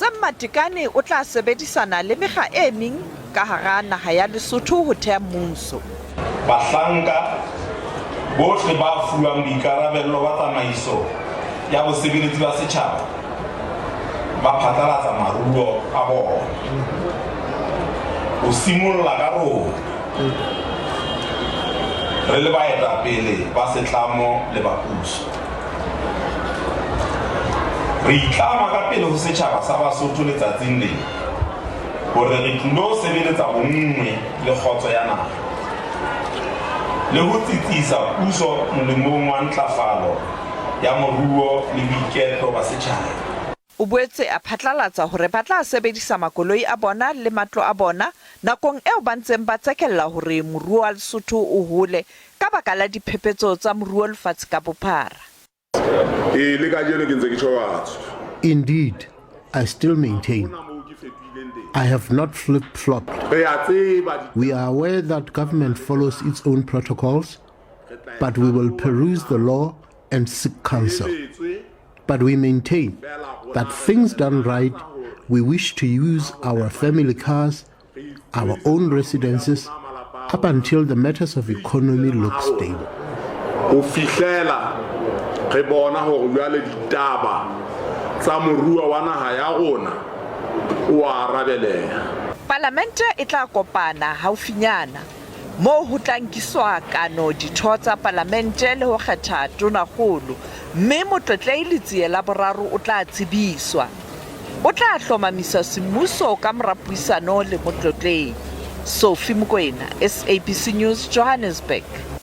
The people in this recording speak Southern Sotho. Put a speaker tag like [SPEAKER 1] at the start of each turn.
[SPEAKER 1] Sam Matekane o tla sebedisana le mekga e meng ka hara naha ya Lesotho ho theha mmuso.
[SPEAKER 2] Bahlanka bohle ba fuwang boikarabello ba tsamaiso ya bosebeletsi ba setjhaba ba phatlalatsa maruo a bona. Ho simolla ka rona re le baetapele ba setlamo le ba puso. Re itlama ka pele ho setjhaba sa Basotho letsatsing lena hore re tlilo sebeletsa bonngwe le kgotso ya naha le ho tsitsisa puso molemong wa ntlafalo ya moruo le boiketlo ba setjhaba.
[SPEAKER 1] O boetse a phatlalatsa hore ba tla sebedisa makoloi a bona le matlo a bona nakong eo ba ntseng ba tsekella hore moruo wa Lesotho o hole ka baka la diphephetso tsa moruo lefatshe ka bophara.
[SPEAKER 3] Ee, le kajeno ke ntse ke tjho batho.
[SPEAKER 4] Indeed, I still maintain. I have not flip-flopped.
[SPEAKER 3] Re a tseba.
[SPEAKER 4] We are aware that government follows its own protocols, but we will peruse the law and seek counsel. But we maintain that things done right, we wish to use our family cars, our own residences, up until the matters of economy look stable.
[SPEAKER 3] Ho fihlela re bona hore jwale ditaba tsa moruo wa naha ya rona o a arabeleha.
[SPEAKER 1] Palamente e tla kopana haufinyana, moo ho tla nkiswa kano ditho tsa palamente le ho kgetha tonakgolo, mme Motlotlehi Letsie la Boraro o tla tsebiswa. O tla hlomamiswa semmuso ka mora puisano le Motlotlehi. Sophie Mokoena, SABC News, Johannesburg.